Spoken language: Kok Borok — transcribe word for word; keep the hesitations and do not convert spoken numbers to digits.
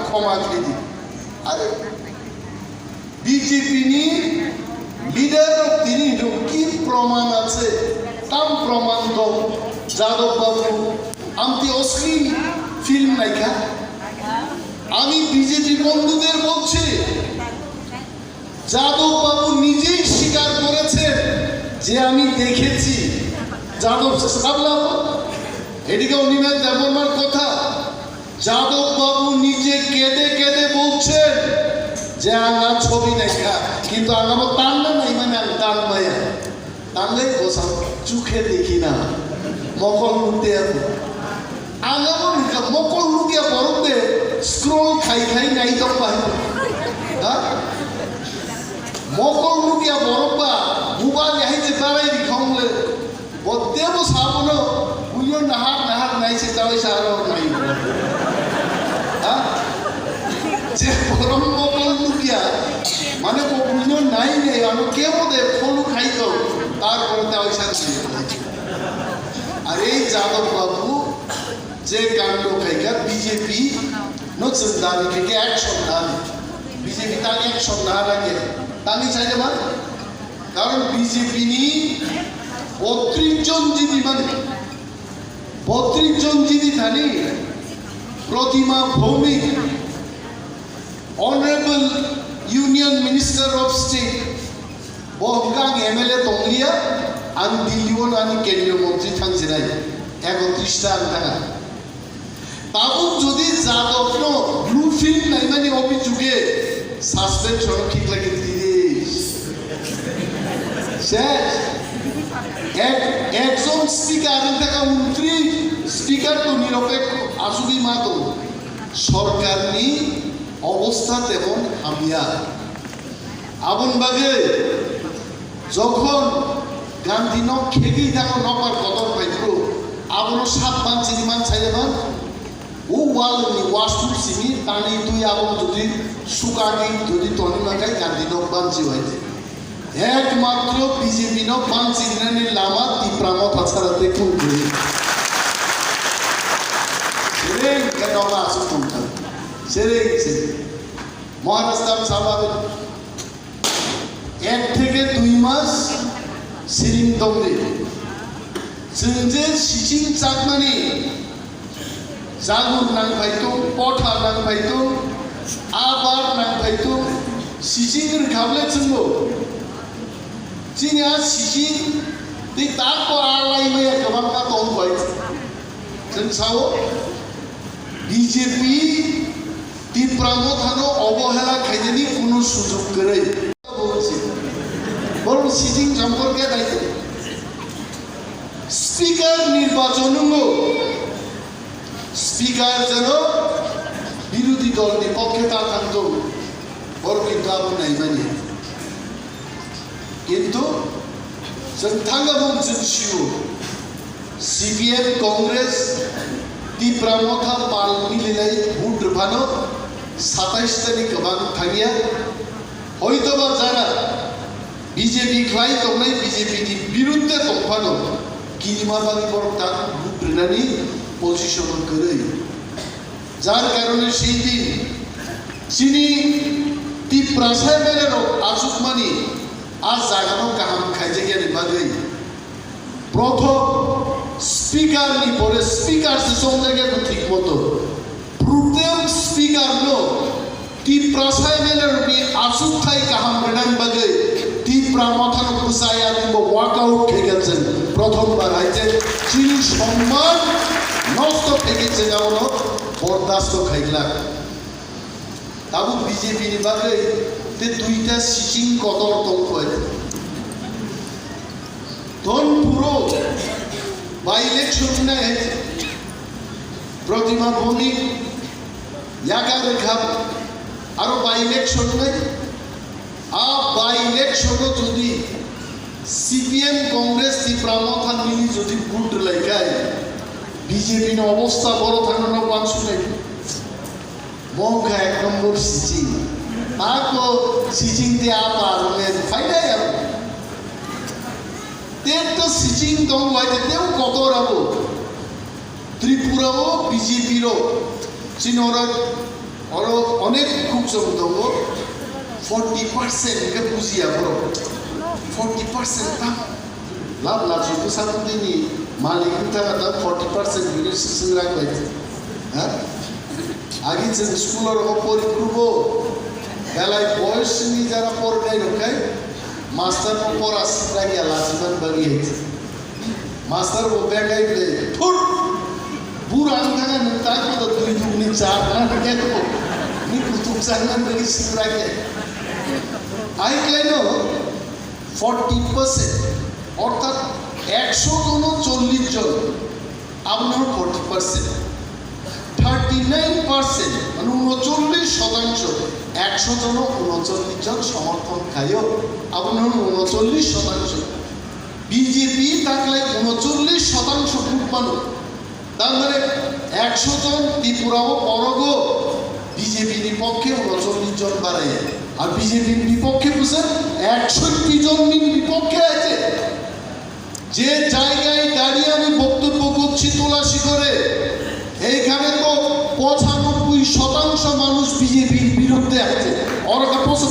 Khoma khaidi. Are, B J P ni leader rok tini rok ki proman ase, tam proman dong, Jadab babu, amti osli film naikha. আমি বিজেপি বন্ধুদের বলছি, যাদব বাবু নিজেই স্বীকার করেছেন যে আমি দেখেছি। যাদব সামলাবো, এদিকে অনিমেষ দেববর্মার কথা, যাদব বাবু নিজে কেঁদে কেঁদে বলছেন যে আঙা ছবি দেখা, কিন্তু আঙাবো তান্না নাই মানে আমি তান মায়া। Tanglai bosang chukhe dekhi na, mokol nukya. Ang abo nukha, mokol nukya borok de scroll khai khai nai tong bai. Ha? Mokol nukya borok ba, mobile hai je barai di khong le. Bo debo sabono, buyo nahar nahar nai se tawai sa aro nai. Ha? Je borok mokol nukya, mane bo buyo nai nai, ano kemo de follow khai to, tar pore tawai sa nai. Are Jadab babu, je kando khaikha B J P no chwng dabi khaikha action dabi. B J P tani action na lage. Tani chaide ma? Karon B J P ni botris jon jidi mani. Botris jon jidi thani Protima Bhaumik, Honorable Union Minister of State, bo hwnkha ang M L A tongliya, ang Delhi o ani kendriya montri thangjinai, ekotris ta ang thanga. Tabuk jodi Jadab no blue film naimani obhijuge suspension o khiklai khe tiri. Ses. Ek, ekjon speaker wngkha kha untris speaker to niropek asugwi ma tongo. Sorkarni obostha temon hamya. Aboni bagwi jokhon Gandhi nok khegwi thango nokbar kotor phaikhu, abono sat ban chini man saida ban. O wall ni washroom simi tani twi abo jodi sukani jodi toni makai Gandhi nok banchi wai. Ekmatro B J P nok banchi nani lama Tipra Motha chara te kun jodi. Sereng ke nok asuk tongkha. Sereng se. Maharashtra sama ek theke dui mas siring tongdi. Chwng je sising chakmani jagur nang phai tong, potha nang phai tong, abar nang phai tong, sising rwkha bwle chwngbo. Chini a sising tei tako a lai maya kwbangma tong bai. Chwng sao B J P Tipra Mothano obohela khainani kunu sujug kwrwi. Borok sitting সম্পর্কে দায়িত্ব. Speaker নির্বাচন wngo. Speaker jeno birodhi dolni pokkhe ta thangthung. Borok kintu abo naimani. Kintu chwng thangabung chwng sio, C P M, Congress, Tipra Motha pal mililai vote rwphano satais tani kwbang thangya. Hoitoba jara B J P khlai tongnai, B J P ni birudde tongphano kinima bagwi borok ta vote rwnani position o kwrwi. Jar karone sei din chini Tiprasa M L A rok achukmani a jagano kaham khaijakya ni bagwi prothom speaker ni pore speaker se chongjak ya thik moto. Pro tem speaker no Tiprasa M L A rok ni achukthai kaham rwnani bagwi Tipra Mothano bwsai ani bo walkout khaikha chwng prothom bar hai je chini somman nosto khaikhe chwng abono bordasto khaiglak. Tabuk B J P ni bagwi tei duita sising kotor tongkha. Dhonpuro by election wngnai Protima Bhowmik yakar rwkha aro by election wngnai. A by election o jodi C P M Congress Tipra Motha mili jodi vote rwlaikhai B J P ni obostha boro thangno wansuknai. Bo wngkha ek nombor sijing. Ako sijing te apa rwngkhe phainai abo. Te ekta sijing tong bai te teu kotor abo. Tripura o B J P rok chini oro, oro Khuk chwng tongo, forty percent hwnkhe bujiya borok. Forty percent tamo. Lab lab suku sakundini malik wngkha da forty percent hwnkhe swng rak bai. Ha? Agi chwng school o rogo pori phurubo, belai boyos ni jara porinai rok khai master no pora swng rak ya lachiman bagwi hai. Master bo bekai ble, "Thut! Bura ang thanga nung tak ko dui duk ni char na ke ko. Ni kutuk char na nung sing ra ke." Ai klai no forty percent, orthat ekso jono chollish jon, abono forty percent. Thirty nine percent, mane unochollish shotangso, ekso jono unochollish jon somorthon khaio, abono unochollish shotangso. B J P taklai unochollish shotangso vote mano. Tar mane ekso jon Tripura o borogo B J P ni pokkhe unochollish jon baraiya. Ar B J P ni bipokkhe bwswk ekshotti jon ni bipokkhe ache. যে জায়গায় দাঁড়িয়ে আমি বক্তব্য করছি তুলাসী করে, এইখানে তো পঁচানব্বই শতাংশ মানুষ বিজেপির বিরুদ্ধে আছে। Oro ka poso